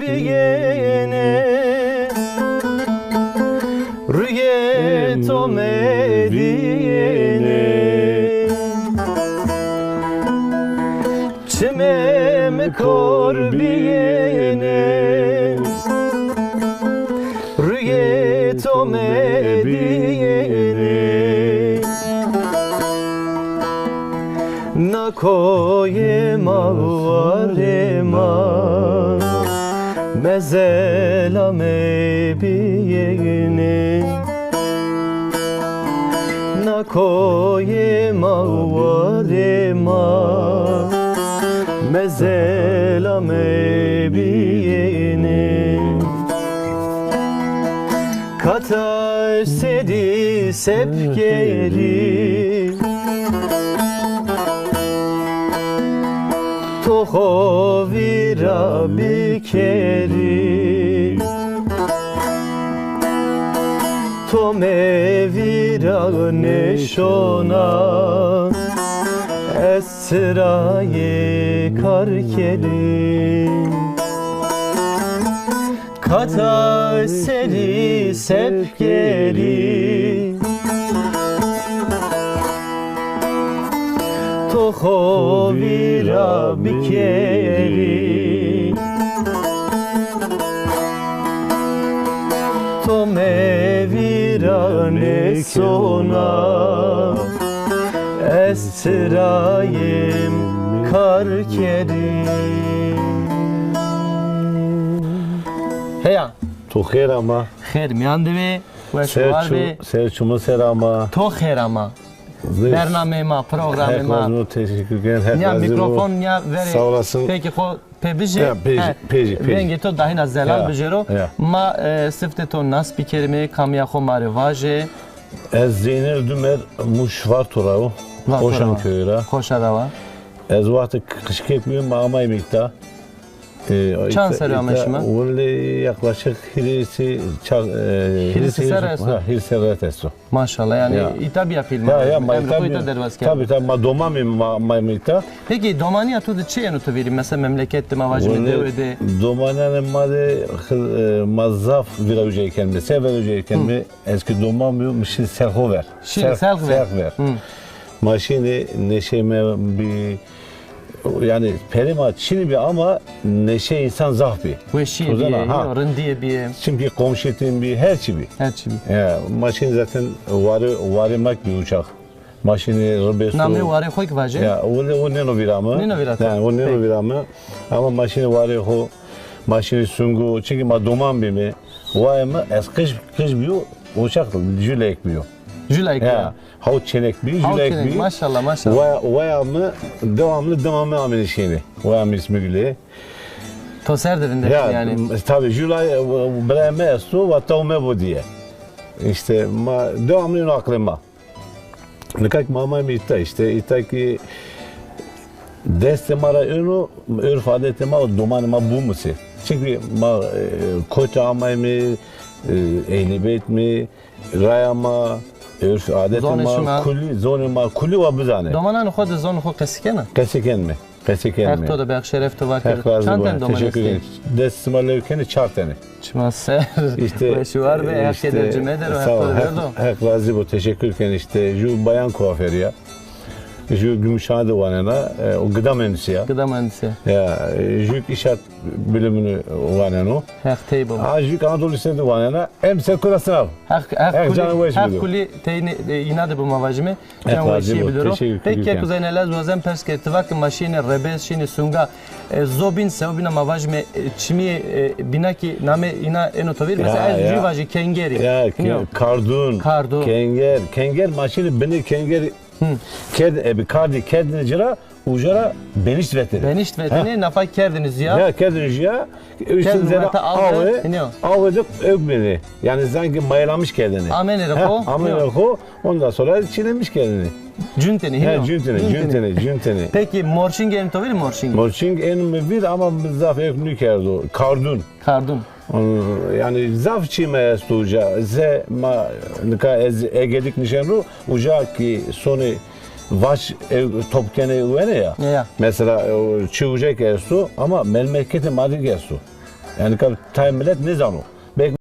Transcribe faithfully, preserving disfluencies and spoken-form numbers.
Biyêne, ruyê to mevîyêne. Çimê mi kor biyêne, ruyê to mevîyêne. Na koyê ma, warê ma, mezela mebiyêne. Na koyê ma, warê ma, mezela mebiyêne. Kata serî sepkerî, to xo vîra bikerî. To mevîra nêşona, ez çirayê kar kerî. Kata serî sepkerî, to xo vîra bikerî. To mevîra nêsona, ez çirayêm kar kerî. Heya. To xêr ama. Xêr mîyan de bê. Weş û war bê. Ser çumu ser ama. To xêr ama. Bernameyê ma, programê ma. Heq razî bo, teşekkür ken. Heq razî bo. Nîya mîkrofon nîya verê. Sağ olasın. Pekî xo pê bijê. Ya, pê jî, pê jî, pê jî. Vengê to dahîna zelal bijêro. Ya. Ma, e, siftê to nas bikerîme, kamîya xo ma rê vaje. Ez Zeynel Dümer, Muş Varto ra wo. Varto ra. Oşan köyü ra. Hoşa ra wa. Ez wextê qijkek bîyo, ma amayîme îta. E, çand serrî ame şima? Wele yaklaşık hîrêsî, ça-, e, hîrêsî serre esto? Ha, hîrêsî serre esto. Maşallah, yanî îta bîya pîl ma. Ya, ya, ma îta bîya. Tabî, tabî, ma doman bîme, ma, ma, ma îta. Pekî, domanîya to de çi êno to vîrî? Mesela memleket de ma vajîme, dewe de. Domananê ma de, e, ma zaf vîra uca kenîme, se vîra uca kenîme, ez kî doman bîyo, mi şî selxo ver. Şî selx ver. Selx ver. Ma şîne neşeyme bî, yanî perê ma çinî bî ama neşe însan zaf bî. Weşîye bîye, rindîye bîye. Çimkî komşîtîn bî, her çî bî. Her çî bî. Ya, ma şîne zaten warê, warê ma kî bî uca. Ma şîne ribêsto. Namê warê xo kî vaje? Ya, o, o nêno vîra mi. Nêno vîra to. Yanî, o nêno vîra mi. Ama ma şîne warê xo, ma şîne sungu, çimkî ma doman bîme. Wayê mi, ez qij, qij bîyo, uca jû layik bîyo. Jû layik bîyo. Ya. Hawt çênek bî, jû layik bî. Maşallah, maşallah. Waya, waya mi devamlı dima mi amêne şîne. Waya mi îsmî Gulê. To ser de vindeşî yanî. Ya, tabî, jû lay, e, birayê mi esto, wa taw mi bo diye. Îşte ma, devamlı êno aqlê ma. Nika kî ma amayme îta, îşte îta kî destê ma ra êno, örf adetê ma û domanê ma bimusê. Çimkî ma, e, kotî amayme, e, ehlî beyt mi, raya ma, örf adetê ma, kulî, zonê ma, kulî wa bizanê. Domananê xo de zonê xo qesî kena? Qesî kenîme. Qesî kenîme. Heq to de bi, Heq şeref to var kero. Heq razî bo. Çand tenî doman estê? Dest sima lew kenê, çar tenî. Çima ser. Îşte, weş û war be, Heq keder ci medero, Heq to de verdo. Heq razî bo, teşekkür ken îşte. Jû bayan kuaförî ya. Jû Gümüşhane de wanena, e, o gıda mühendisi ya. Gıda mühendisi. Ya, e, jû inşaat bölümünü waneno. Heq tey bo. A, jû Anadolu Lisesi de wanena. Em ser kura sınav. Heq, Heq kulî, Heq kulî teynî, e, îna de bi ma vajîme. Can weşîye bidero. Peki, keko Zeynel, ez wazen pers ke, ti va ke ma şîne rebêz, şîne sunga, e, zobîn, sewbîna ma vajîme, e, çimî, e, bîna kî namê îna êno to vîr? Mesela ez jû vajî kengerî. Ya, kardun. Kardun. Kenger. Kenger, ma şîne binê kengerî. Kerd, e, bi kardî kerdêne ci ra, uca ra benişt vetenê. Benişt vetenê, nafa kerdêne jûya. Ya, kerdêne jûya. Üstüne zerre awe, awe de ökmenê. Yani sanki mayalamış kerdêne. Amenê rê xo. Amenê rê xo. Ondan sonra çilemiş kerdêne. Cuntenê, hînî yo. Cuntenê, cuntenê, cuntenê. Peki morşîng êno to vîr, morşîng? Morşîng êno mi vîr ama zaf ewk nêkerdo. Kardun. Kardun. Yani zaf çî ma esto uca. Ze ma nika ez Egedik nişen ro, uca ki sonê vaş ew top kenê wene ya. Ya. Mesela, e, o çî uca ki esto ama memleketê ma de ki esto. Yanî ka tayê milet nêzano. Belkî